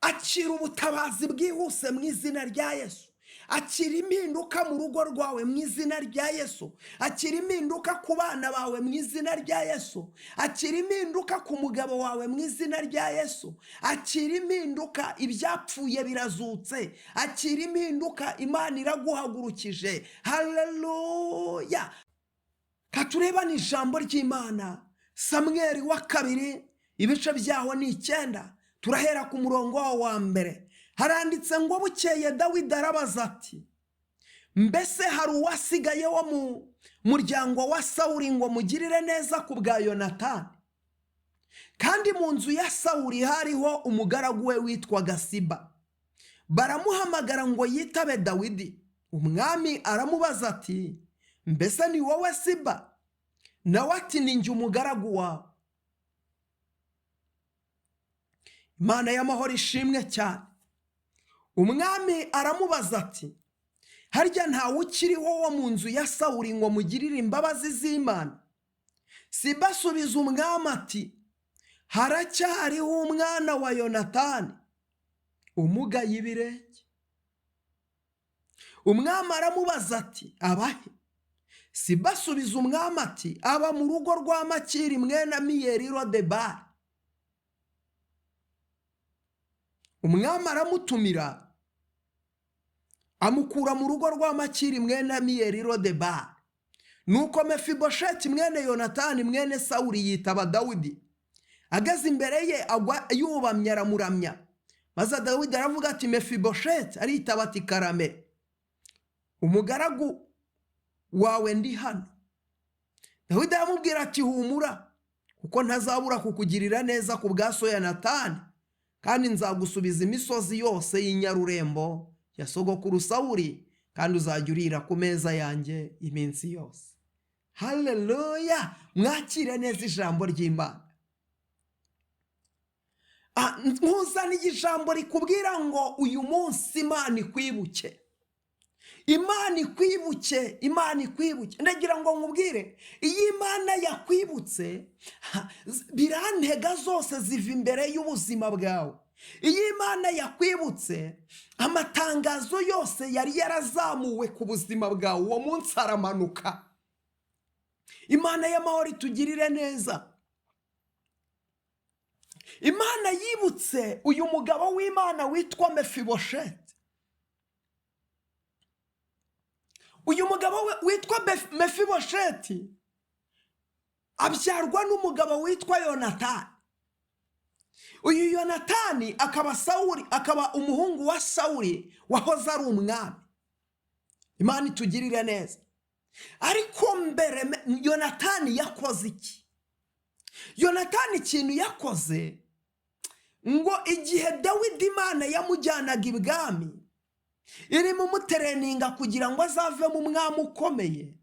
Akira ubutabazi bwihuse mu izina rya Yesu. Akira impinduka mu rugo rwawe mu izina rya Yesu. Akira impinduka ku bana bawe mu izina rya Yesu. Akira impinduka ku mugabo wawe mu izina rya Yesu. Akira impinduka, ibyapfuye birazutse. Akira impinduka, Imana iraguhagurukije. Haleluya! Katurebane ijambo ry'Imana. Samweli wa kabiri, ibice byaho ni 9, turahera ku murongo wawo wa mbere. Haranditse ngo: bukeye Dawidi arabaza ati: mbese hari uwasigaye wo mu muryango wa Sawuli ngo mugirire neza ku bwa Yonatani? Kandi mu nzu ya Sawuli hariho umugaragu we witwaga Siba. Baramuhamagara ngo yitabe Dawidi. Umwami aramubaza ati: mbese ni wowe Siba? Nawe ati: ni njye umugaragu wawe. Imana y'amahoro ishimwe cyane. Umwami aramubaza ati: harya ntawe ukiriho wo mu nzu ya Sawuli ngo mugirire imbabazi z'Imana? Siba asubiza umwami ati: haracyariho umwana wa Yonatani umugaye ibirenge. Umwami aramubaza ati: abahe? Siba asubiza umwami ati: aba mu rugo rwa Makiri mwene Amiyeli Lodebari. Umwami aramutumira amukura mu rugo rwa Makiri mwene Amiyeli Lodebari. Nuko Mefibosheti mwene Yonatani mwene Sawuli yitaba Dawidi. Ageze imbere ye agwa yubamye aramuramya. Maze Dawidi aravuga ati: Mefibosheti. Aritaba ati: karame, umugaragu wawe ndi hano. Dawidi aramubwira ati: humura, kuko ntazabura kukugirira neza ku bwa so Yonatani, kandi nzagusubiza imisozi yose y'inyarurembo ya sogokuru Sawuli, kandi uzajya urira ku meza yanjye iminsi yose. Haleluya! Mwakire neza ijambo ry'Imana. Nkuzaniye ijambo rikubwira ngo uyu munsi Imana ikwibuke. Imana ikwibuke, Imana ikwibuke. Ndagira ngo nkubwire, iyo Imana yakwibutse, birantega zose ziva imbere y'ubuzima bwawe. Iyo Imana yakwibutse, amatangazo yose yari yarazamuwe ku buzima bwawe, uwo munsi aramanuka. Imana y'amahoro itugirire neza. Imana yibutse uyu mugabo w'Imana witwa Mefibosheti. Uyu mugabo witwa Mefibosheti abyarwa n'umugabo witwa Yonatani. Uyu Yonatani akaba Sawuli, akaba umuhungu wa Sawuli wahoze ari umwami. Imana itugirire neza. Ariko mbere Yonatani yakoze iki? Yonatani ikintu yakoze, ngo igihe Dawidi Imana yamujyanaga ibwami irimo umutereninga kugira ngo azavemo umwami ukomeye,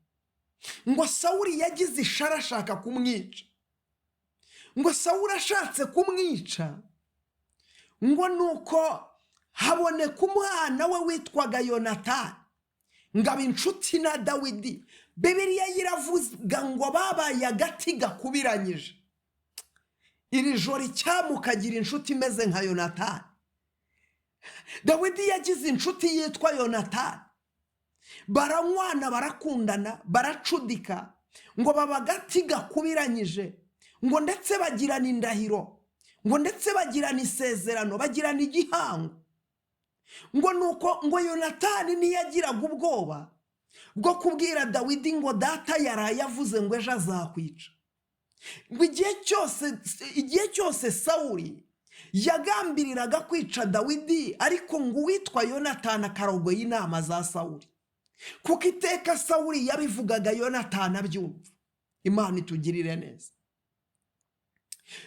ngo Sawuli yagize ishari ashaka kumwica. Ngo Sawuli ashatse kumwica, ngo nuko haboneka umwana we witwaga Yonatani, ngo abe inshuti na Dawidi. Bibiliya iravuga ngo babaye agati gakubiranyije. Iri joro icyamukagira inshuti imeze nka Yonatani. Dawidi yagize inshuti yitwa Yonatani, baranywana, barakundana, baracudika, ngo baba agati gakubiranyije, ngo ndetse bagirana indahiro, ngo ndetse bagirana isezerano, bagirana igihango. Ngo nuko ngo Yonatani ntiyagiraga ubwoba bwo kubwira Dawidi ngo data yaraye avuze ngo ejo azakwica. Ngo igihe cyose Sawuli yagambiriraga kwica Dawidi, ariko ngo uwitwa Yonatani akarogoya inama za Sawuli, kuko iteka Sawuli yabivugaga Yonatani abyumva. Imana itugirire neza.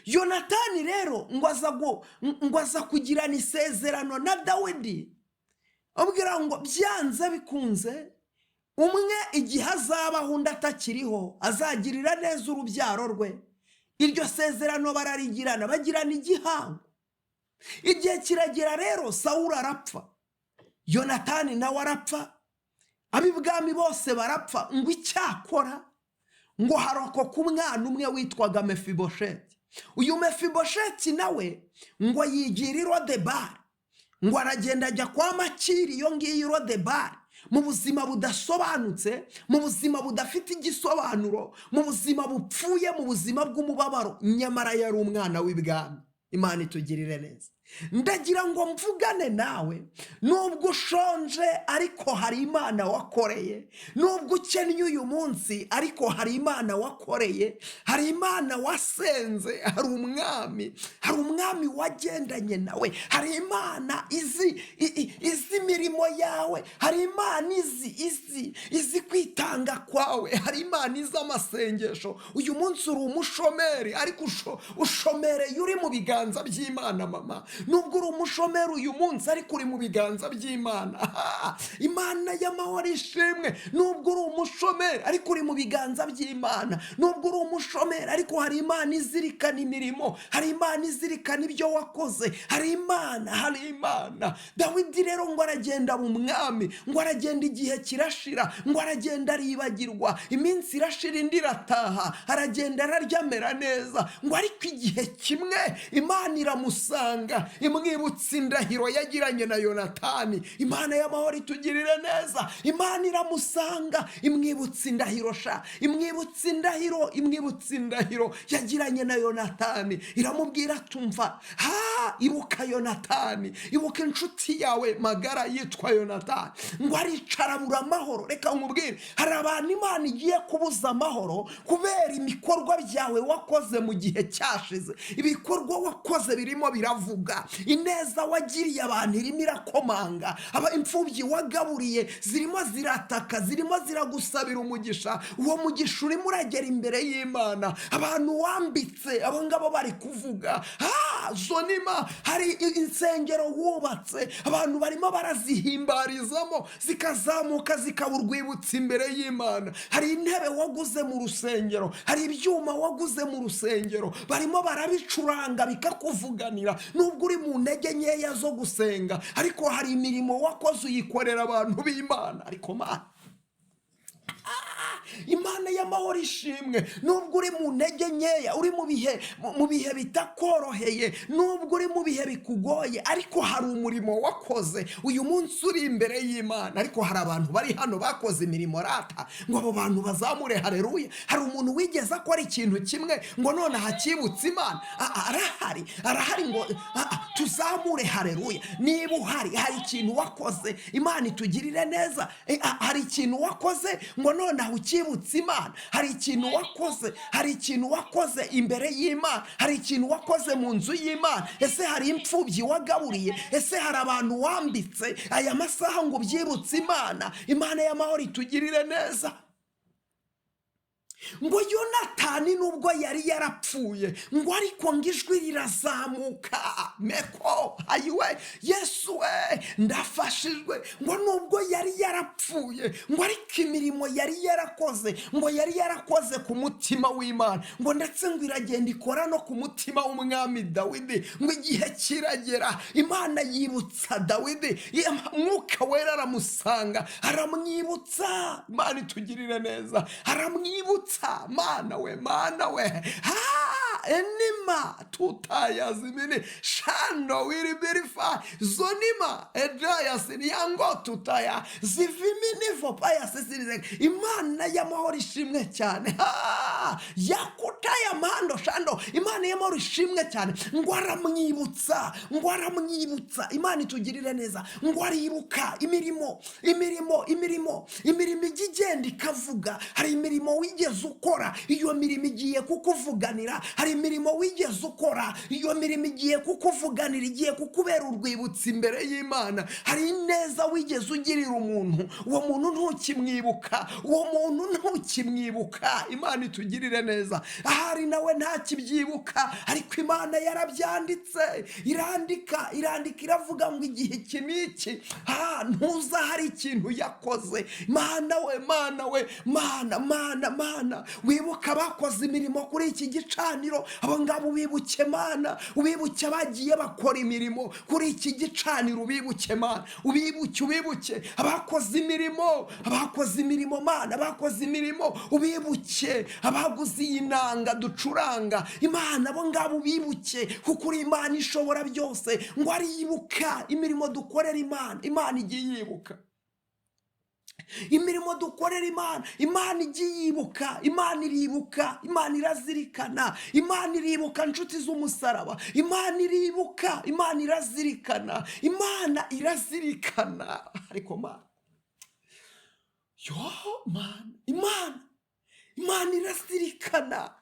Yonatani rero ngo aza kugirana isezerano na Dawidi, abwira ngo byanze bikunze umwe igihe azabaho undi atakiriho azagirira neza urubyaro rwe. Iryo sezerano bararigirana, bagirana igihango. Igihe kiragera rero Sawuli arapfa, Yonatani nawe arapfa, ab'ibwami bose barapfa. Ngo icyakora ngo harokoka umwana umwe witwaga Mefibosheti. Uyu Mefibosheti nawe ngo yigira i Lodebari. Ngo aragenda ajya kwa Makiri iyo ngiyo i Lodebari, mu buzima budasobanutse, mu buzima budafite igisobanuro, mu buzima bupfuye, mu buzima bw'umubabaro, nyamara yari umwana w'ibwami. Imana itugirire neza. Ndagira ngo mvugane nawe: nubwo ushonje, ariko hari Imana wakoreye. Nubwo ukennye uyu munsi, ariko hari Imana wakoreye, hari Imana wasenze, hari umwami, hari umwami wagendanye nawe, hari Imana izi izi imirimo yawe, hari Imana izi kwitanga kwawe, hari Imana izi amasengesho. Uyu munsi uri umushomeri, ariko ushomereye uri mu biganza by'Imana. Mama, nubwo uri umushomeri uyu munsi, ariko uri mu biganza by'Imana. Imana y'amahoro ishimwe. Nubwo uri umushomeri, ariko uri mu biganza by'Imana. Nubwo uri umushomeri, ariko hari Imana izirikana imirimo, hari Imana izirikana ibyo wakoze, hari Imana, hari Imana. Dawidi rero ngo aragenda mu mwami, ngo aragenda, igihe kirashira, ngo aragenda aribagirwa, iminsi irashira, indi irataha, aragenda ararya, amera neza. Ngo ariko igihe kimwe Imana iramusanga, imwibutsa indahiro yagiranye na Yonatani. Imana y'amahoro itugirire neza. Imana iramusanga, imwibutsa indahiro sha, imwibutsa indahiro, imwibutsa indahiro yagiranye na Yonatani. Iramubwira: "Tumva ha, ibuka Yonatani, ibuka inshuti yawe magara yitwa Yonatani." Ngo aricara abura amahoro. Reka nkubwire, hari abantu Imana igiye kubuza amahoro kubera ibikorwa byawe wakoze mu gihe cyashize. Ibikorwa wakoze birimo biravuga, ineza wagiriye abantu irimo irakomanga, aba imfubyi wagaburiye zirimo zirataka, zirimo ziragusabira umugisha. Uwo mugisha urimo uragera imbere y'Imana. Abantu wambitse, abo ngabo bari kuvuga. Zonima, hari insengero wubatse, abantu barimo barazihimbarizamo, zikazamuka zikaba urwibutso imbere y'Imana. Hari intebe waguze mu rusengero, hari ibyuma waguze mu rusengero, barimo barabicuranga bikakuvuganira, nubwo uri mu ntege nkeya zo gusenga, ariko hari imirimo wakoze uyikorera abantu b'Imana. Ariko Mana, Imana y'amahoro ishimwe. Nubwo uri mu ntege nkeya, uri mu bihe bitakoroheye, nubwo uri mu bihe bikugoye, ariko hari umurimo wakoze, uyu munsi uri imbere y'Imana. Ariko hari abantu bari hano bakoze imirimo rata, ngo abo bantu bazamure hareruya. Hari umuntu wigeze akora ikintu kimwe ngo none hakibutse Imana? Arahari, arahari, ngo tuzamure hareruya. Niba uhari, hari ikintu wakoze, Imana itugirire neza. Hari ikintu wakoze ngo nonaha ukibutse Imana. Hari ikintu wakoze, hari ikintu wakoze imbere y'Imana, hari ikintu wakoze mu nzu y'Imana. Ese hari imfubyi wagaburiye? Ese hari abantu wambitse aya masaha ngo ubyibutse Imana? Imana y'amahoro itugirire neza. Ngo Yonatani nubwo yari yarapfuye, ngo ariko ngo ijwi rirazamuka. Meko ayiwe, Yesu we, ndafashijwe. Ngo nubwo yari yarapfuye, ngo ariko imirimo yari yarakoze, ngo yari yarakoze ku mutima w'Imana, ngo ndetse ngo iragenda ikora no ku mutima w'umwami Dawidi. Ngo igihe kiragera, Imana yibutsa Dawidi, Mwuka Wera aramusanga, aramwibutsa. Imana itugirire neza. Aramwibutsa. Mana we, Mana we, ha enima tutayazimini shando wiribirifa zonima edayasiniyango tutaya ziviminivo payasisirize. Imana y'amahoro ishimwe cyane. Ha yakutaya mando shando. Imana y'amahoro ishimwe cyane. Ngo aramwibutsa, ngo aramwibutsa. Imana itugirire neza. Ngo aribuka imirimo, imirimo, imirimo, imirimo ijya igenda ikavuga. Hari imirimo wigeze ukora, iyo mirimo igiye kukuvuganira. Hari imirimo wigeze ukora, iyo mirimo igiye kukuvuganira, igiye kukubera urwibutso imbere y'Imana. Hari ineza wigeze ugirira umuntu, uwo muntu ntukimwibuka, uwo muntu ntukimwibuka. Imana itugirire neza. Ahari nawe ntakibyibuka, ariko Imana yarabyanditse, irandika, irandika, iravuga ngo igihe iki n'iki, ntuza hari ikintu yakoze. Mana we, Mana we, Mana, Mana, Mana, wibuka abakoze imirimo kuri iki gicaniro. rusengero, abo ngabo ubibuke Mana, ubibuke abagiye bakora imirimo kuri iki gicaniro, ubibuke Mana, ubibuke, ubibuke abakoze imirimo, abakoze imirimo Mana, abakoze imirimo, ubibuke abaguze iyi nanga ducuranga Imana, abo ngabo ubibuke, kuko uri Imana ishobora byose. Ngo aribuka imirimo dukorera Imana, Imana igiye yibuka imirimo dukorera Imana, Imana igiye yibuka, Imana iribuka, Imana irazirikana, Imana iribuka, inshuti z'umusaraba, Imana iribuka, Imana irazirikana, Imana irazirikana. Ariko Mana, yo Mana, Imana, Imana irazirikana,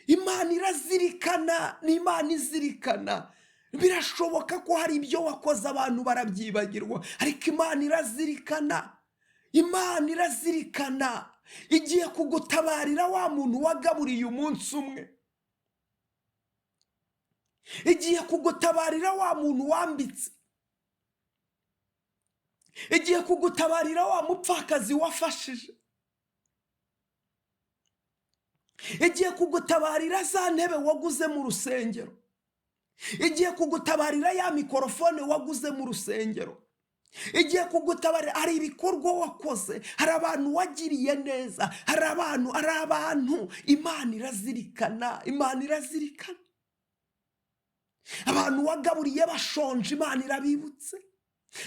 Imana irazirikana, ni Imana izirikana. Birashoboka ko hari ibyo wakoze abantu barabyibagirwa, ariko Imana irazirikana, Imana irazirikana. Igiye kugutabarira wa muntu wagaburiye umunsi umwe, igiye kugutabarira wa muntu wambitse, igiye kugutabarira wa mupfakazi wafashije, igiye kugutabarira za ntebe waguze mu rusengero, igiye kugutabarira ya mikorofone waguze mu rusengero, igiye kugutabarira. Hari ibikorwa wakoze, hari abantu wagiriye neza, hari abantu, hari abantu. Imana irazirikana, Imana irazirikana. Abantu wagaburiye bashonje, Imana irabibutse.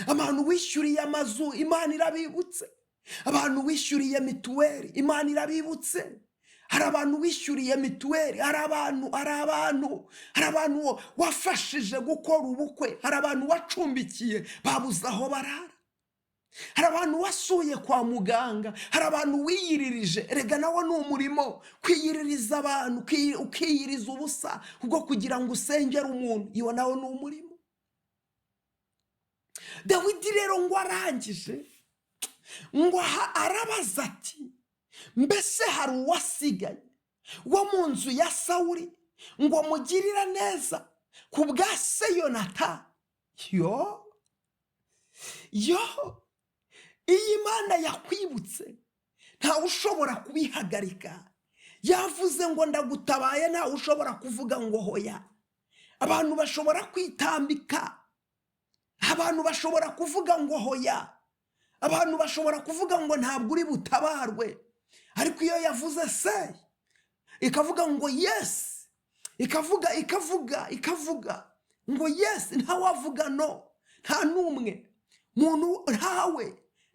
Abantu wishyuriye amazu, Imana irabibutse. Abantu wishyuriye mituweli, Imana irabibutse. Hari abantu wishyuriye mituweli, hari abantu, hari abantu, hari abantu wafashije gukora ubukwe, hari abantu wacumbikiye babuze aho barara, hari abantu wasuye kwa muganga, hari abantu wiyiririje. Rega nawo ni umurimo, kwiyiririza abantu, ukiyiriza ubusa kubwo kugira ngo usengere umuntu, iyo nawo ni umurimo. Dawidi rero ngo arangije ngo aha arabaza ati mbese hari uwasigaye wo mu nzu ya Sawuli ngo mugirire neza ku bwa se Yonatani? Yo yo, iyi Mana yakwibutse ntawe ushobora kubihagarika. Yavuze ngo ndagutabaye, ntawe ushobora kuvuga ngo hoya. Abantu bashobora kwitambika, abantu bashobora kuvuga ngo hoya, abantu bashobora kuvuga ngo ntabwo uri butabarwe, ariko iyo yavuze se ikavuga ngo yes, ikavuga, ikavuga, ikavuga ngo yes, ntawavuga no, nta n'umwe muntu, ntawe,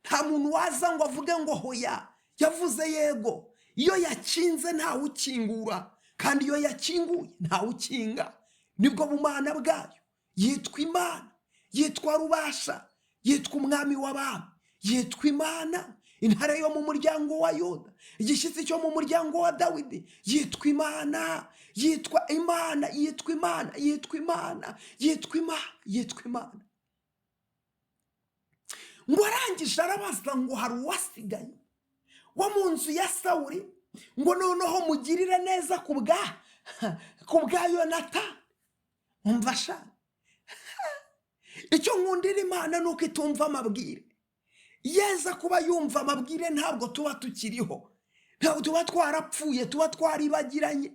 nta muntu waza ngo avuge ngo hoya. Yavuze yego. Iyo yakinze ntawe ukingura, kandi iyo yakinguye ntawe ukinga. Nibwo bumana bwayo. Yitwa Imana, yitwa Rubasha, yitwa Umwami w'abami, yitwa Imana, Intare yo mu muryango wa Yuda, igishyitsi cyo mu muryango wa Dawidi. Yitwa Imana, yitwa Imana, yitwa Imana, yitwa Imana, yitwa Imana, yitwa Imana. Ngo arangije arabaza ngo hari uwasigaye wo mu nzu ya Sawuli ngo noneho mugirire neza ku bwa Yonatani? Umva sha, icyo nkundira Imana ni uko itumva amabwire. Yeza kuba yumva amabwire ntabwo tuba tukiriho, ntabwo tuba twarapfuye, tuba twaribagiranye.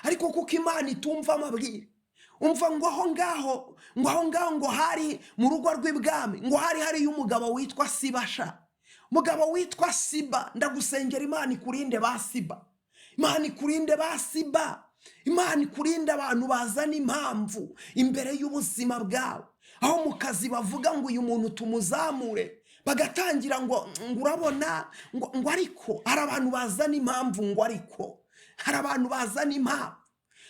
Ariko kuko Imana itumva amabwire, umva ngo aho ngaho, ngo aho ngaho ngo hari mu rugo rw'ibwami, ngo hari hariyo umugabo witwa Sibasha, umugabo witwa Siba. Ndagusengera Imana ikurinde ba Siba, Imana ikurinde ba Siba, Imana ikurinde abantu bazana impamvu imbere y'ubuzima bwawe. Aho mu kazi bavuga ngo uyu muntu tumuzamure, bagatangira ngo urabona ngo ariko hari abantu bazana impamvu, ngo ariko hari abantu bazana impamvu.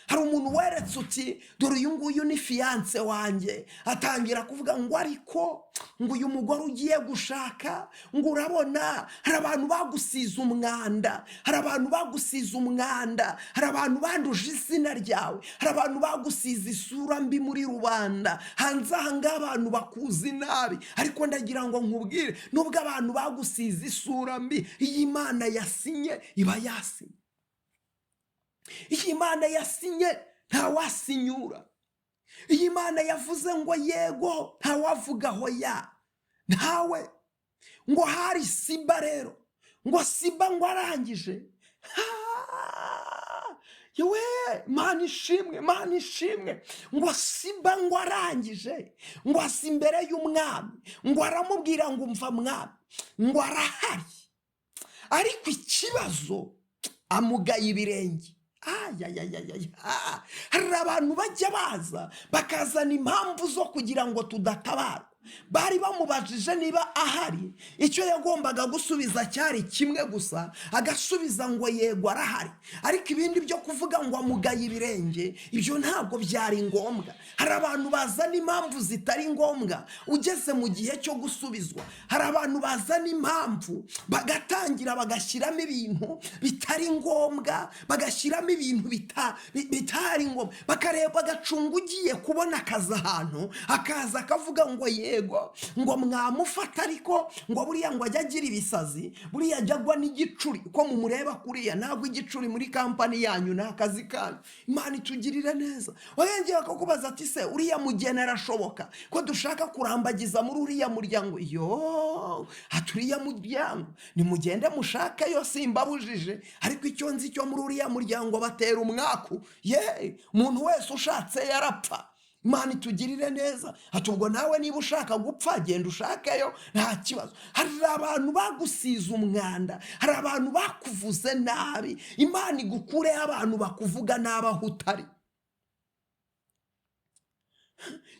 Hari umuntu weretse uti dore uyu nguyu ni fiyanse wanjye, atangira kuvuga ngo ariko ngo uyu mugore ugiye gushaka, ngo urabona. Hari abantu bagusize umwanda, hari abantu bagusize umwanda, hari abantu banduje izina ryawe, hari abantu bagusize isura mbi muri rubanda hanze aha ngaha, abantu bakuzi nabi. Ariko ndagira ngo nkubwire, nubwo abantu bagusize isura mbi, iyi Imana yasinye iba yasinye. Iyi Imana yasinye ntawasinyura. Iyi Imana yavuze ngo yego, ntawavuga hoya, ntawe. Ngo hari Siba rero, ngo Siba ngo arangije, Yewe, Mana ishimwe, Mana ishimwe. Ngo Siba ngo arangije ngo asa imbere y'umwami, ngo aramubwira ngo: "Umva mwami," ngo "arahari, ariko ikibazo amugaye ibirenge." Ayayayaya, hari abantu bajya baza bakazana impamvu zo kugira ngo tudatabarwa. Bari bamubajije niba ahari, icyo yagombaga gusubiza cyari kimwe gusa, agasubiza ngo: "Yego, arahari." Ariko ibindi byo kuvuga ngo amugaye ibirenge, ibyo ntabwo byari ngombwa. Hari abantu bazana impamvu zitari ngombwa ugeze mu gihe cyo gusubizwa. Hari abantu bazana impamvu, bagatangira bagashyiramo ibintu bitari ngombwa, bagashyiramo ibintu bitari ngombwa, bakareba, bagacunga ugiye kubona akazi ahantu, akaza akavuga ngo: "Yego," ngo "mwamufata, ariko ngo buriya ngo ajya agira ibisazi, buriya ajya agwa n'igicuri, ko mumureba kuriya ntabwo igicuri muri kampani yanyu ni akazi kanyu." Imana itugirire neza. Wongeye bakakubaza ati: "Se uriya mugeni arashoboka ko dushaka kurambagiza muri uriya muryango?" Yo, ati: "Uriya muryango nimugende mushakeyo, simbabujije, ariko icyo nzi cyo muri uriya muryango batera umwaku, ye umuntu wese ushatse yarapfa." Imana itugirire neza. Ati: "Ubwo nawe niba ushaka gupfa, genda ushakeyo, nta kibazo." Hari abantu bagusize umwanda, hari abantu bakuvuze nabi. Imana igukureho abantu bakuvuga nabi aho utari.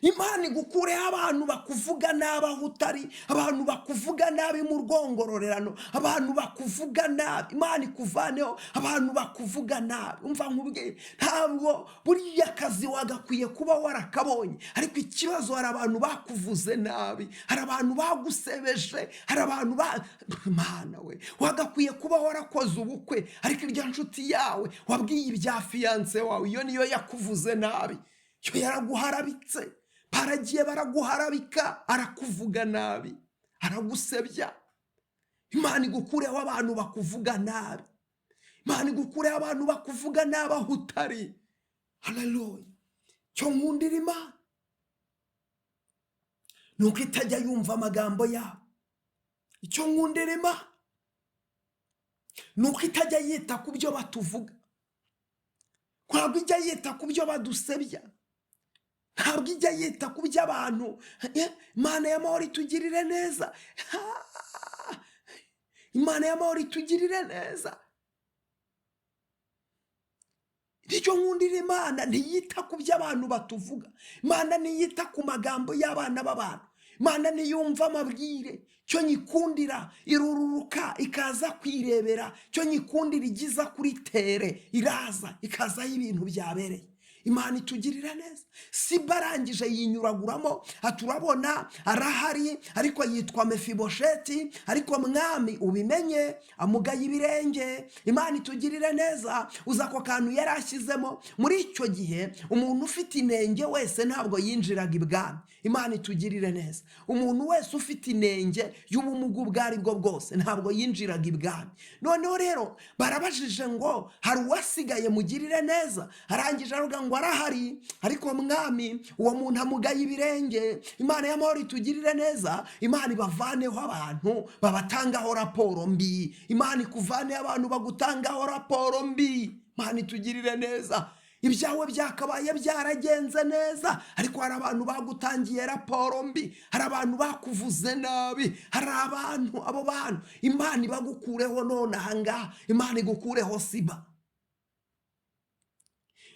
Imana igukureho abantu bakuvuga nabi aho utari, abantu bakuvuga nabi mu rwongororerano, abantu bakuvuga nabi. Imana ikuvaneho abantu bakuvuga nabi. Umva nkubwire, ntabwo buriya akazi wagakwiye kuba warakabonye, ariko ikibazo hari abantu bakuvuze nabi, hari abantu bagusebeje, hari abantu ba Mana we, wagakwiye kuba warakoze ubukwe, ariko irya nshuti yawe wabwiye ibya fiancé wawe, iyo niyo yakuvuze nabi, yo yaraguharabitse. Baragiye baraguharabika, arakuvuga nabi, aragusebya. Imana igukureho abantu bakuvuga nabi. Imana igukureho abantu bakuvuga nabi aho utari. Haleluya! Cyo nkundira Imana ni uko itajya yumva amagambo yabo. Icyo nkundira Imana ni uko itajya yita ku byo batuvuga, ntabwo ijya yita ku byo badusebya, ntabwo ijya yita ku byo abantu. Imana y'amahoro itugirire neza, Imana y'amahoro itugirire neza. Nicyo nkundira Imana, ntiyita ku byo abantu batuvuga. Imana ntiyita ku magambo y'abana b'abantu. Imana ntiyumva amabwire. Cyo nyikundira, irururuka ikaza kwirebera. Cyo nyikundira, igiza kuri terrain, iraza ikazaho ibintu byabereye. Imana itugirira neza. Siba arangije yinyuraguramo, turabona arahari, ariko yitwa Mefibosheti, ariko mwami ubimenye amugaye ibirenge. Imana itugirire neza. Uza ako kantu yari ashyizemo, muri icyo gihe umuntu ufite inenge wese ntabwo yinjiraga ibwami. Imana itugirire neza. Umuntu wese ufite inenge y'ubumuga ubwo ari bwo bwose ntabwo yinjiraga ibwami. Noneho rero barabajije ngo: "Hari uwasigaye mugirire neza?" Arangije aravuga ngo: "Arahari, ariko mwami, uwo muntu amugaye ibirenge." Imana y'amahoro itugirire neza. Imana ibavaneho abantu babatangaho raporo mbi. Imana ikuvaneho abantu bagutangaho raporo mbi. Imana itugirire neza. Ibyawe byakabaye byaragenze neza, ariko hari abantu bagutangiye raporo mbi, hari abantu bakuvuze nabi, hari abantu, abo bantu Imana ibagukureho none ahangaha. Imana igukureho Siba.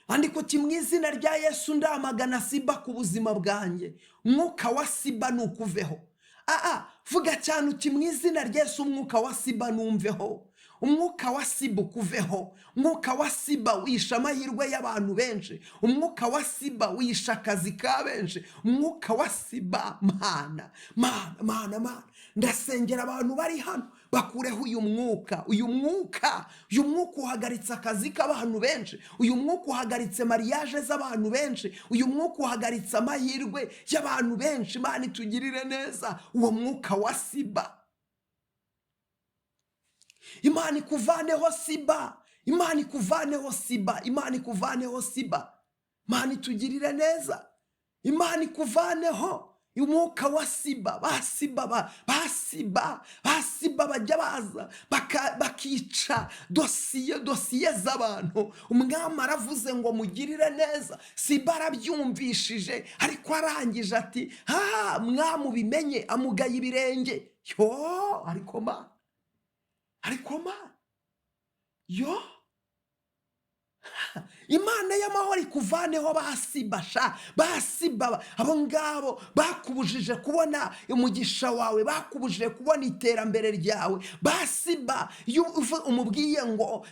Andika uti: "Mu izina rya Yesu, ndamagana Siba ku buzima bwanjye. Umwuka wa Siba nukuveho." Aa, vuga cyane uti: "Mu izina rya Yesu, umwuka wa Siba numveho, umwuka wa Siba ukuveho." Umwuka wa Siba wishe amahirwe y'abantu benshi, umwuka wa Siba wishe akazi ka benshi, umwuka wa Siba. Mana, Mana, Mana, Mana, ndasengera abantu bari hano, bakureho uyu mwuka, uyu mwuka, uyu mwuka uhagaritse akazi k'abantu benshi, uyu mwuka uhagaritse mariage z'abantu benshi, uyu mwuka uhagaritse amahirwe y'abantu benshi. Imana itugirire neza. Uwo mwuka wa Siba, Imana ikuvaneho Siba, Imana ikuvaneho Siba, Imana ikuvaneho Siba. Imana itugirire neza. Imana ikuvaneho. Umwuka wa Siba, ba Siba, ba Siba, ba Siba bajya baza bakica dosiye z'abantu. Umwami aravuze ngo mugirire neza. Siba arabyumvishije, ariko arangije ati ha mwami ubimenye, amugaye ibirenge. Yo, ariko ma, ariko ma, yo, Imana y'amahoro ikuvaneho ba Siba sha, ba Siba abo ngabo bakubujije kubona umugisha wawe, bakubujije kubona iterambere ryawe. Ba Siba, iyo umubwiye ngo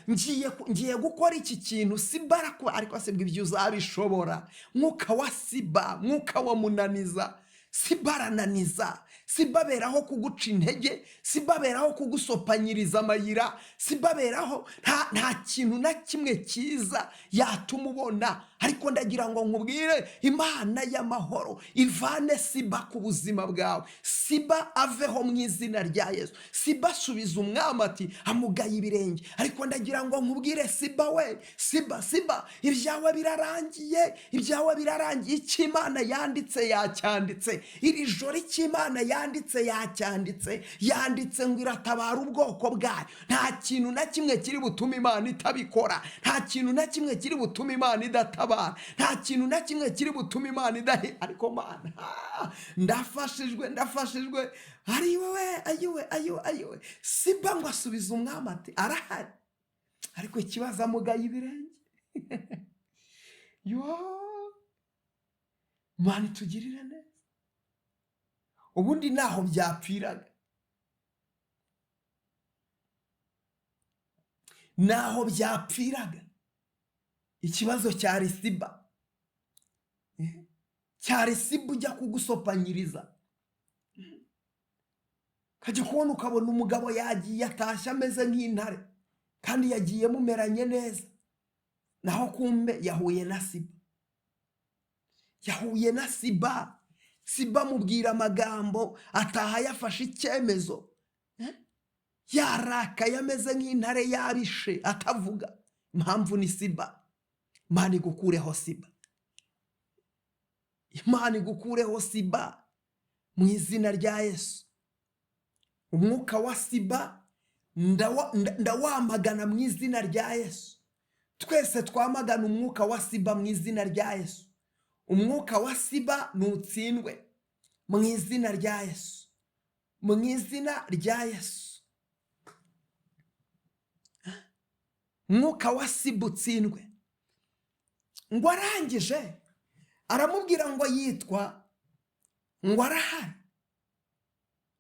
ngiye gukora iki kintu, Siba arakuba, ariko asibwa ibyo uzabishobora. Mwuka wa Siba, mwuka wa munaniza. Siba arananiza, Siba aberaho kuguca intege, Siba aberaho kugusopanyiriza amayira, Siba aberaho nta kintu na kimwe cyiza yatuma ubona. Ariko ndagira ngo nkubwire, Imana y'amahoro ivane Siba ku buzima bwawe, Siba aveho mu izina rya Yesu. Siba asubiza umwami ati amugaye ibirenge. Ariko ndagira ngo nkubwire Siba we, Siba, Siba, ibyawe birarangiye, ibyawe birarangiye. Icyo Imana yanditse yacyanditse. Iri joro icyo Imana yanditse yacyanditse, yanditse ngo iratabara ubwoko bwayo. Nta kintu na kimwe kiri butume Imana itabikora, nta kintu na kimwe kiri butume Imana idatabara, nta kintu na kimwe kiri butume Imana idahe. Ariko Mana, ndafashijwe, ndafashijwe. Ariwe, ayiwe, ayiwe, ayiwe. Siba ngo asubize umwami ati arahari, ariko ikibazo amugaye ibirenge. Yo, Mana itugirire neza. Ubundi naho byapfiraga, naho byapfiraga. Ikibazo cyari Siba, cyari Siba ujya kugusopanyiriza, ukajya kubona ukabona umugabo yagiye atashye ameze nk'intare, kandi yagiye mumeranye neza, naho kumbe yahuye na Siba, yahuye na Siba. Siba amubwira amagambo, ataha yafashe icyemezo, yarakaye ameze nk'intare yabishe atavuga. Impamvu ni Siba. Imana igukureho Siba, Imana igukureho Siba mu izina rya Yesu. Umwuka wa Siba ndawamagana mu izina rya Yesu. Twese twamagana umwuka wa Siba mu izina rya Yesu. Umwuka wa Siba nutsindwe mu izina rya Yesu, mu izina rya Yesu. Umwuka wa Siba utsindwe. Ngo arangije aramubwira ngo yitwa, ngo arahari,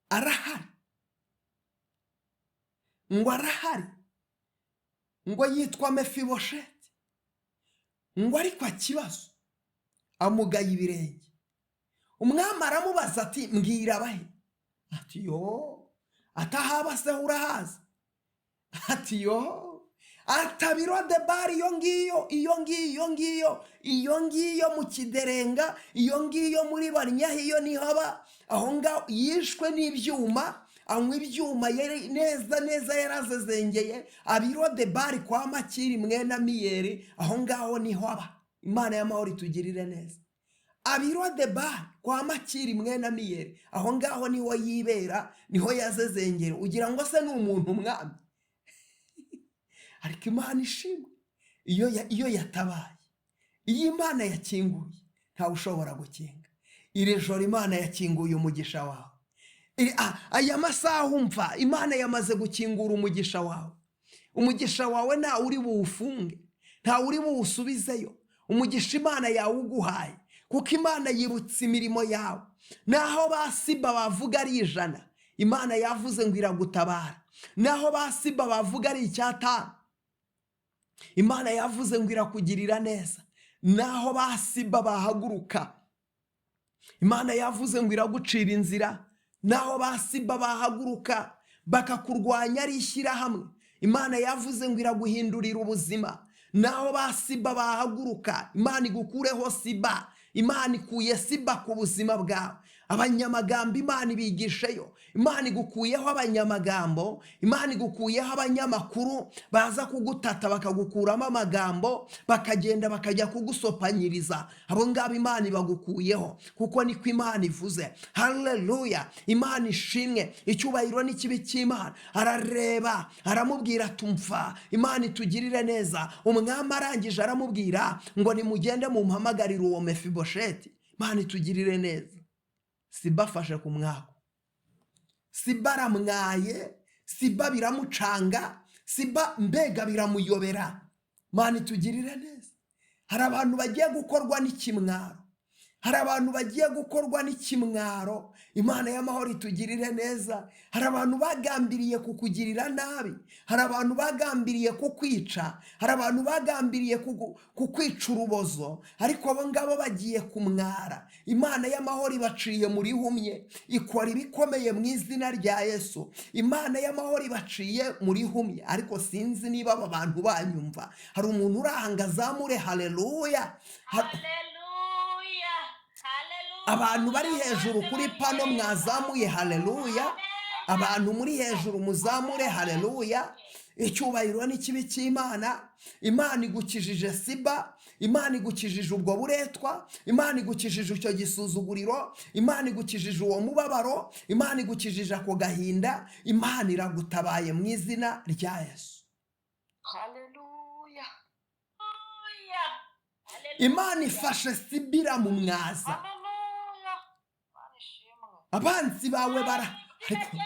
arahari, ngo arahari, ngo yitwa Mefibosheti, ngo ariko akibazo amugaye ibirenge. Umwami aramubaza ati mbwira abahe? Ati yo, atahaba se urahazi? Ati yo, atabiro de bari iyo ngiyo, iyo ngiyo, iyo ngiyo, iyo ngiyo mu Kiderenga, iyo ngiyo muri Banyahe, iyo niho aba. Aho ngaho yishwe n'ibyuma, anywa ibyuma yari neza neza yarazezengeye. Abiro de bari kwa Makiri mwene Amiyeli, aho ngaho niho aba. Imana y'amahoro itugirire neza. Abiro de bari kwa Makiri mwene Amiyeli, aho ngaho niho yibera, niho yazezengera. Ugira ngo se ni umuntu umwami? Ariko Imana ishimwe iyo yatabaye, iyo Imana yakinguye ntawe ushobora gukinga. Iri joro Imana yakinguye umugisha wawe. Aya masaha umva Imana yamaze gukingura umugisha wawe. Umugisha wawe ntawe uri buwufunge, ntawe uri buwusubizeyo. Umugisha Imana yawuguhaye, kuko Imana yibutse imirimo yawe. Naho ba Siba bavuga ari 100, Imana yavuze ngo iragutabara. Naho ba Siba bavuga ari 5, Imana yavuze ngo irakugirira neza. Naho ba Siba bahaguruka, Imana yavuze ngo iragucira inzira. Naho ba Siba bahaguruka bakakurwanya ari ishyirahamwe, Imana yavuze ngo iraguhindurira ubuzima. Naho ba Siba bahaguruka, Imana igukureho Siba. Imana ikuye Siba ku buzima bwawe. Abanyamagambo Imana ibigisheyo. Imana igukuyeho abanyamagambo, Imana igukuyeho abanyamakuru baza kugutata bakagukuramo amagambo, bakagenda bakajya kugusopanyiriza. Abo ngabo Imana ibagukuyeho, kuko niko Imana ivuze. Haleluya, Imana ishimwe. Icyubahiro n'ikibi cy'Imana. Arareba aramubwira, tumva Imana itugirire neza. Umwami arangije aramubwira ngo nimugende mumpamagarire uwo Mefibosheti. Imana itugirire neza. Siba afashe ku mwako, Siba aramwaye, Siba biramucanga, Siba mbega biramuyobera. Imana itugirire neza. Hari abantu bagiye gukorwa n'ikimwaro, hari abantu bagiye gukorwa n'ikimwaro. Imana y'amahoro itugirire neza. Hari abantu bagambiriye kukugirira nabi, hari abantu bagambiriye kukwica, hari abantu bagambiriye kukwica urubozo, ariko abo ngabo bagiye kumwara. Imana y'amahoro ibaciye muri humye, ikora ibikomeye mu izina rya Yesu. Imana y'amahoro ibaciye muri humye. Ariko sinzi niba aba bantu banyumva. Hari umuntu urahanga azamure haleluya. Haleluya. Haleluya. Abantu bari hejuru kuri pano mwazamuye haleluya. Abantu muri hejuru muzamure haleluya. Icyubahiro n'ikibi cy'Imana. Imana igukijije Siba, Imana igukijije ubwo buretwa, Imana igukijije icyo gisuzuguriro, Imana igukijije uwo mubabaro, Imana igukijije ako gahinda. Imana iragutabaye mu izina rya Yesu. Haleluya. Imana ifashe Siba iramumwaza. Haleluya. Imana ishimwe. Abanzi bawe bara ariko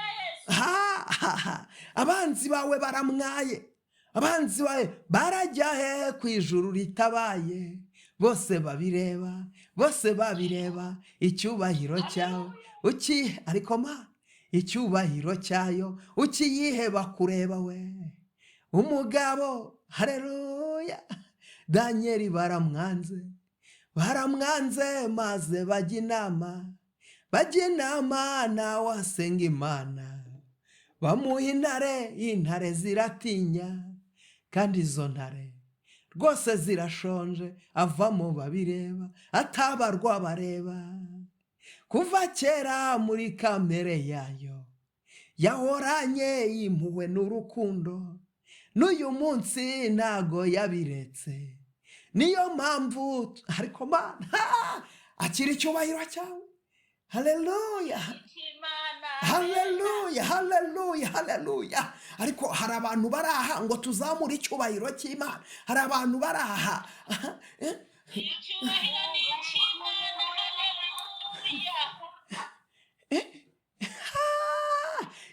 ha, ha, ha. Abanzi bawe baramwaye, abanzi bawe barajya he ku ijuru ritabaye? Bose babireba, bose babireba. Icyubahiro cyawe uki ariko ma icyubahiro cyayo ukiyiheba kureba we umugabo. Haleluya. Daniel baramwanze, baramwanze, maze bajya inama, bajya inama, nawe asenga Imana, bamuha intare. Intare ziratinya, kandi izo ntare rwose zirashonje. Avamo babireba, atabarwa bareba. Kuva kera muri kamere yayo yahoranye impuhwe n'urukundo, n'uyu munsi ntago yabiretse. Niyo mpamvu ariko Mana akira icyubahiro cyawe. Haleluya, haleluya, haleluya, haleluya. Ariko hari abantu bari aha ngo tuzamure icyubahiro cy'Imana. Hari abantu bari aha. Icyubahiro ni icy'Imana. Haleluya.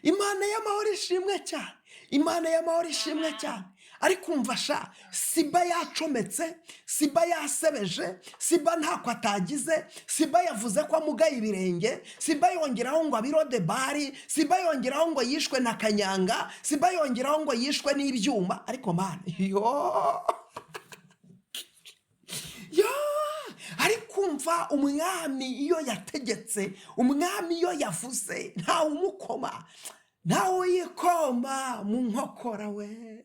Imana y'amahoro ishimwe cyane, Imana y'amahoro ishimwe cyane. Ariko umva sha, Siba yacometse, Siba yasebeje, Siba ntako atagize, Siba yavuze ko amugaye ibirenge, Siba yongeraho ngo abirode bari, Siba yongeraho ngo yishwe na kanyanga, Siba yongeraho ngo yishwe n'ibyuma. Ariko Mana yo yo, ariko umva, umwami iyo yategetse, umwami iyo yavuze, ntawe umukoma, ntawe uyikoma mu nkokora we.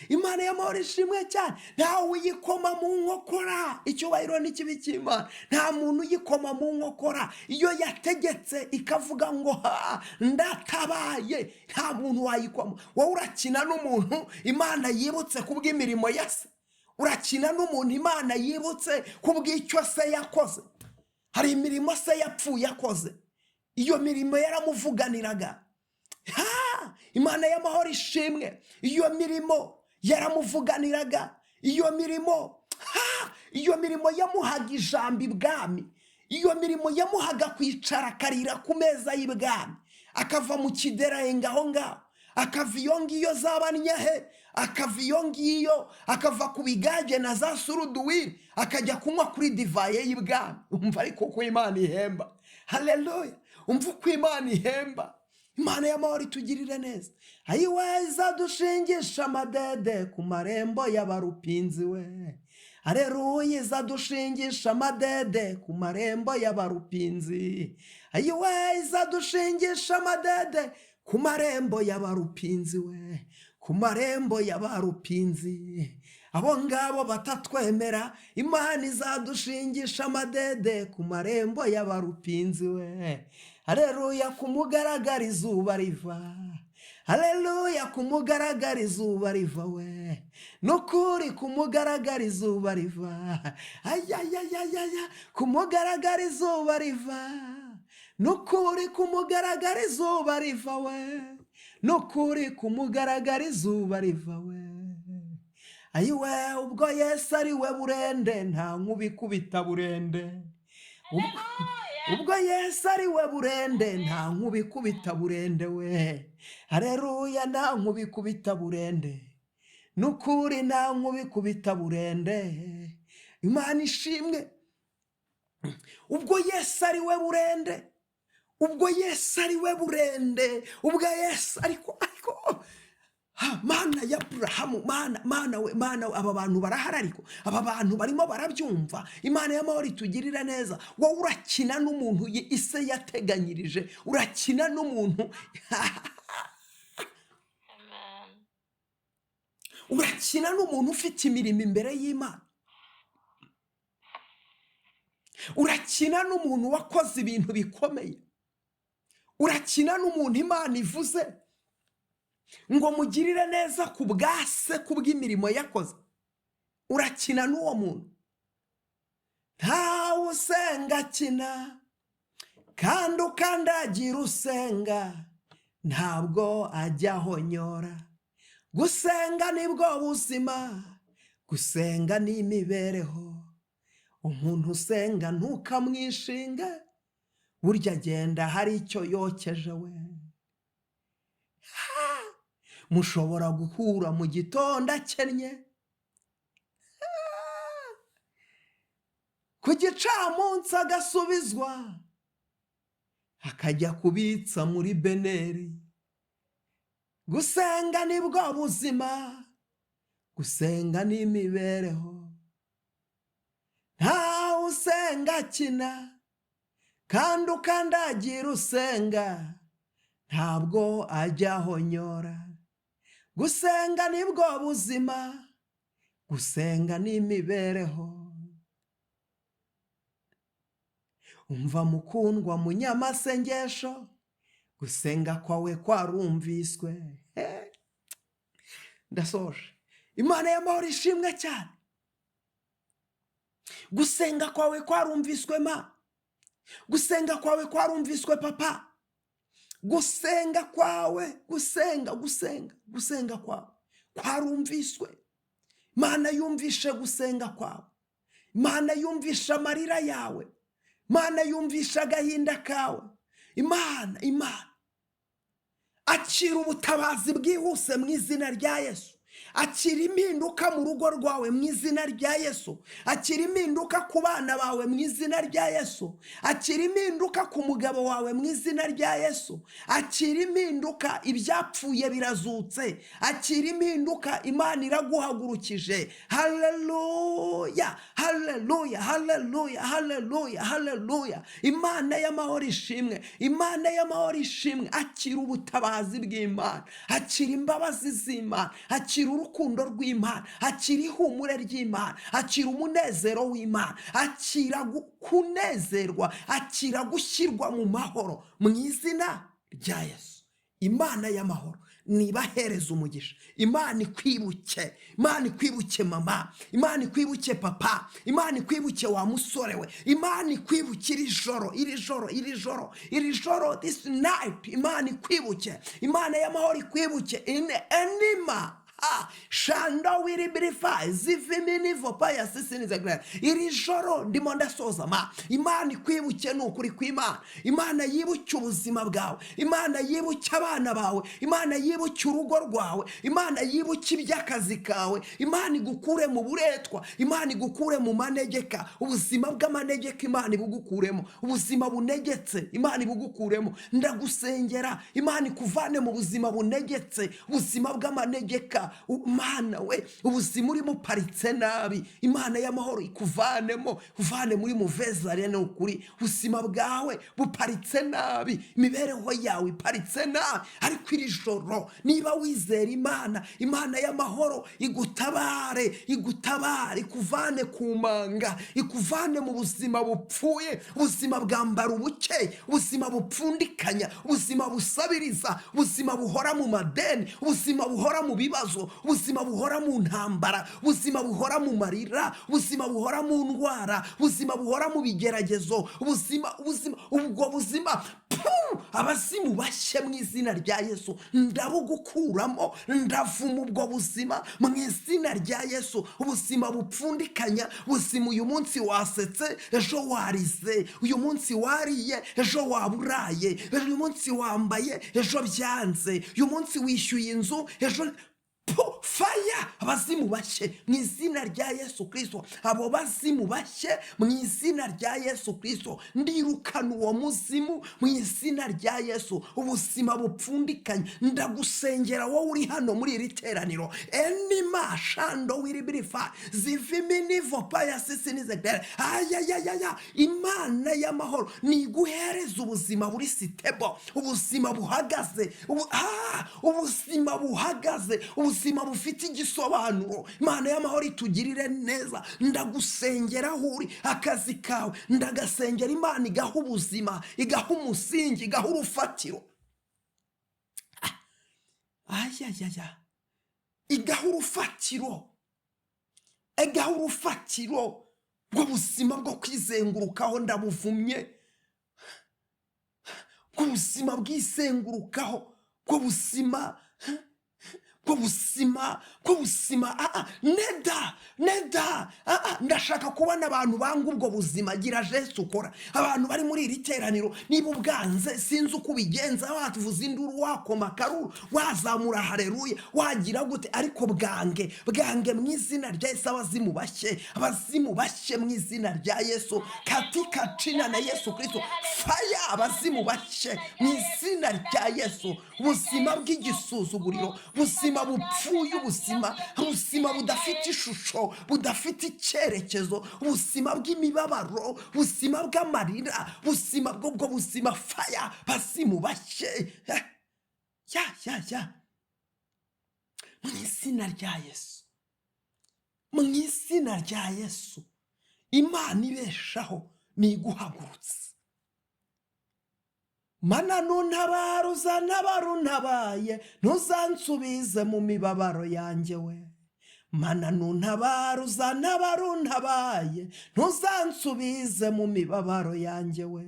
Imana y'amahoro ishimwe cyane. Ntawe uyikoma mu nkokora. Icyubahiro n'ikibi cy'Imana. Nta muntu uyikoma mu nkokora. Iyo yategetse ikavuga ngo ha ndatabaye, nta muntu wayikoma. Wowe urakina n'umuntu Imana yibutse kubw'imirimo ya se? Urakina n'umuntu Imana yibutse kubw'icyo se yakoze? Hari imirimo se yapfuye akoze, iyo mirimo yaramuvuganiraga. Ha! Imana y'amahoro ishimwe. Iyo mirimo yaramuvuganiraga, iyo mirimo, ha! Iyo mirimo yamuhaga ijambo ibwami, iyo mirimo yamuhaga kwicara akarira ku meza y'ibwami, akava mu kiderayenga aho ngaho, akava iyo ngiyo z'abanyahe, akava iyo ngiyo, akava ku bigage na za suruduwiri, akajya kunywa kuri divaye y'ibwami. Umva ariko uko Imana ihemba. Haleluya. Umva uko Imana ihemba. Imana y'amahoro itugirire neza. Ayiwe, izadushingisha amadede ku marembo y'abarupinzi we. Aleluya, izadushingisha amadede ku marembo y'abarupinzi. Ayiwe, izadushingisha amadede ku marembo y'abarupinzi we, ku marembo y'abarupinzi. Abo ngabo batatwemera, Imana izadushingisha amadede ku marembo y'abarupinzi we. Hareruya, ku mugaragaro izuba riva. Haleluya, ku mugaragaro izuba riva we. Nukuri, ku mugaragaro izuba riva. Ayayayayaya, ku mugaragaro izuba riva. Nukuri, ku mugaragaro izuba riva we. Nukuri, ku mugaragaro izuba riva we. Ayiwe, ubwo Yesu ari we burende, nta nkuba ikubita burende. Haleluya. Ubwo Yesu ari we burende, nta nkuba ikubita burende we. Hareruya, nta nkuba ikubita burende. Nukuri, nta nkuba ikubita burende. Imana ishimwe. Ubwo Yesu ari we burende, ubwo Yesu ari we burende, ubwo Yesu ariko ha, Mana ya Aburahamu, Mana, Mana we, Mana we, aba bantu barahari, ariko aba bantu barimo barabyumva? Imana y'amahoro itugirira neza. Wowe urakina n'umuntu ise yateganyirije, urakina n'umuntu. Amen. Urakina n'umuntu ufite imirimo imbere y'Imana, urakina n'umuntu wakoze ibintu bikomeye, urakina n'umuntu Imana ivuze ngo mugirire neza ku bwa se, ku bw'imirimo yakoze. Urakina n'uwo muntu. Ntawe usenga akina, kandi ukandagira usenga ntabwo ajya ahonyora. Gusenga nibwo buzima, gusenga ni imibereho. Umuntu usenga ntukamwishinge, burya agenda hari icyo yokeje we. Mushobora guhura mu gitondo akennye, ku gicamunsi agasubizwa, akajya kubitsa muri beneri. Gusenga nibwo buzima, gusenga ni imibereho. Ntawe usenga akina, kandi ukandagira usenga ntabwo ajya ahonyora. Gusenga nibwo buzima, gusenga ni imibereho. Umva mukundwa munyamasengesho, gusenga kwawe kwarumviswe. Ndasoje. Imana y'amahoro ishimwe cyane. Gusenga kwawe kwarumviswe ma, gusenga kwawe kwarumviswe papa, gusenga kwawe, gusenga, gusenga, gusenga kwawe kwarumviswe. Imana yumvishe gusenga kwawe, Imana yumvishe amarira yawe, Imana yumvishe agahinda kawe. Imana, Imana, akira ubutabazi bwihuse mu izina rya Yesu. Akira impinduka mu rugo rwawe mu izina rya Yesu. Akira impinduka ku bana bawe mu izina rya Yesu. Akira impinduka ku mugabo wawe mu izina rya Yesu. Akira impinduka, ibyapfuye birazutse. Akira impinduka, Imana iraguhagurukije. Haleluya, haleluya, haleluya, haleluya, haleluya. Imana y'amahoro ishimwe, Imana y'amahoro ishimwe. Akira ubutabazi bw'Imana, akira imbabazi z'Imana, akira urukundo rw'Imana, akira ihumure ry'Imana, akira umunezero w'Imana, akira kunezerwa, akira gushyirwa mu mahoro mu izina rya Yesu. Imana y'amahoro nibahereza umugisha. Imana ikwibuke, Imana ikwibuke mama, Imana ikwibuke papa, Imana ikwibuke wa musore we, Imana ikwibuke iri joro, iri joro, iri joro, iri joro, this night. Imana ikwibuke, Imana y'amahoro ikwibuke. In enima shanda wiribirifa ziviminivo paya sisinizegra. Iri joro ndimo ndasoza ma, Imana ikwibuke. Ni ukuri kw'Imana, Imana yibuke ubuzima bwawe, Imana yibuke abana bawe, Imana yibuke urugo rwawe, Imana yibuke iby'akazi kawe. Imana igukure mu buretwa, Imana igukure mu manegeka. Ubuzima bw'amanegeka Imana ibugukuremo, ubuzima bunegetse Imana ibugukuremo. Ndagusengera, Imana ikuvane mu buzima bunegetse, ubuzima bw'amanegeka. manga. Mana we, ubuzima urimo uparitse nabi. Imana y'amahoro ikuvanemo, uvane muri muvezare. Ni ukuri, ubuzima bwawe buparitse nabi, imibereho yawe iparitse nabi. Ariko iri joro, niba wizera Imana, Imana y'amahoro igutabare, igutabare, ikuvane ku manga, ikuvane mu buzima bupfuye, ubuzima bwambara ubuke, ubuzima bupfundikanya, ubuzima busabiriza, ubuzima buhora mu madeni, ubuzima buhora mu bibazo, ubuzima buhora mu ntambara, ubuzima buhora mu marira, ubuzima buhora mu ndwara, ubuzima buhora mu bigeragezo, ubuzima, ubuzima, ubwo buzima. Pu! Abazimu bashye mu izina rya Yesu. Ndabugukuramo, ndavuma ubwo buzima mu izina rya Yesu. Ubuzima bupfundikanya, ubuzima uyu munsi wasetse, ejo warize, uyu munsi wariye, ejo waburaye, uyu munsi wambaye, ejo byanze, uyu munsi wishyuye inzu, ejo. Pu! Faya! Abazimu bashye mu izina rya Yesu Kirisito. Abo bazimu bashye mu izina rya Yesu Kirisito. Ndirukana uwo muzimu mu izina rya Yesu. Ubuzima bupfundikanye, ndagusengera wowe uri hano muri iri teraniro. Enima shando wiribirifa ziviminivo paya sisinizegere ayayayaya. Imana y'amahoro niguhereza ubuzima buri stable, ubuzima buhagaze, ubuzima buhagaze, ubuzima bufite igisobanuro. Imana y'amahoro itugirire neza. Ndagusengera aho uri, akazi kawe ndagasengera, Imana igaha ubuzima, igaha umusingi, igaha urufatiro. Ayayaya, igaha urufatiro, igaha urufatiro bw'ubuzima bwo kwizengurukaho. Ndabuvumye bw'ubuzima bwizengurukaho, bw'ubuzima, bw'ubuzima, bw'ubuzima. Neda, neda. Ndashaka kubona abantu banga ubwo buzima. Gira geste ukora. Abantu bari muri iri teraniro, niba ubwanze, sinzi uko ubigenza, wavuza induru, wakoma akaruru, wazamura hareruya, wagira gute, ariko bwange, bwange mu izina rya Yesu. Abazimu bashye, abazimu bashye mu izina rya Yesu, katika jina na Yesu Kristo. Faya! Abazimu bashye mu izina rya Yesu. Ubuzima bw'igisuzuguriro, ubuzima bupfuye, ubuzima budafite ishusho, budafite icyerekezo, ubuzima bw'imibabaro, ubuzima bw'amarira, ubuzima bw'ubwo buzima. Faya! Bazimu bashye. Ya ya ya, mu izina rya Yesu, mu izina rya Yesu. Imana ibeshaho niguhagurutse. Mana nuntabara, uzantabara untabaye, ntuzansubize mu mibabaro yanjye we. Mana nuntabara, uzantabara untabaye, ntuzansubize mu mibabaro yanjye we.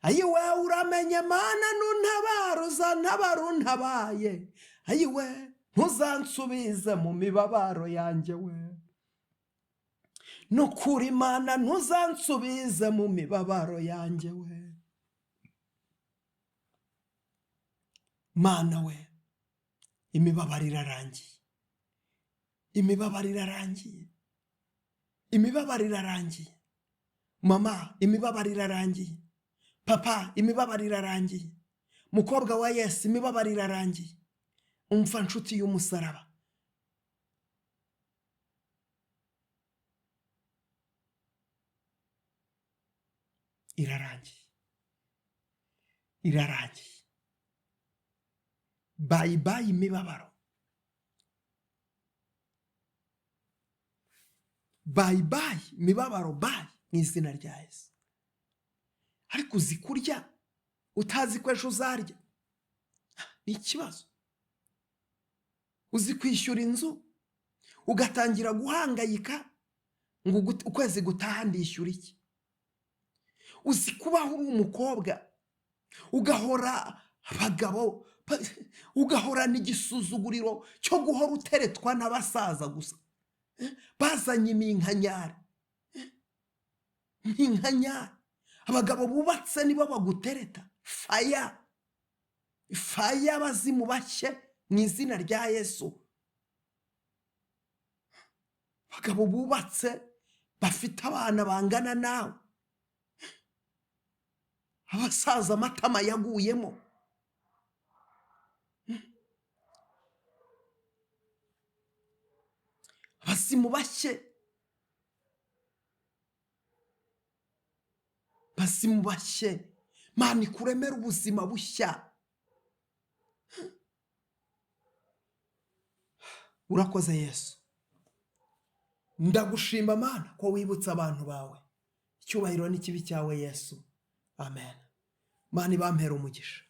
Ayiwe, uramenye Mana nuntabara, uzantabara untabaye, ayiwe, ntuzansubize mu mibabaro yanjye we. Nukuri Mana, ntuzansubize mu mibabaro yanjye we. Mana we, imibabaro irarangiye, imibabaro irarangiye, imibabaro irarangiye. Mama, imibabaro irarangiye. Papa, imibabaro irarangiye. Mukobwa wa Yesu, imibabaro irarangiye. Umva nshuti y'umusaraba, irarangiye, irarangiye. Bye bye imibabaro, bye bye imibabaro, bye mu izina rya Yesu. Ariko uzi kurya utazi ko ejo uzarya, ni ikibazo. Uzi kwishyura inzu ugatangira guhangayika ngo ukwezi gutaha ndishyura iki? Uzi kubaho uri umukobwa ugahora abagabo, ugahorana igisuzuguriro cyo guhora uteretwa n'abasaza gusa bazanye iminkanyari, iminkanyari. Abagabo bubatse nibo bagutereta. Faya, faya! Abazimu bashye mu izina rya Yesu. Abagabo bubatse bafite abana bangana nawe, abasaza amatama yaguyemo. Bazimu bashye, bazimu bashye. Mana ikuremere ubuzima bushya. Urakoze Yesu, ndagushima Mana ko wibutsa abantu bawe. Icyubahiro n'ikibi cyawe Yesu, amen. Mana ibampera umugisha.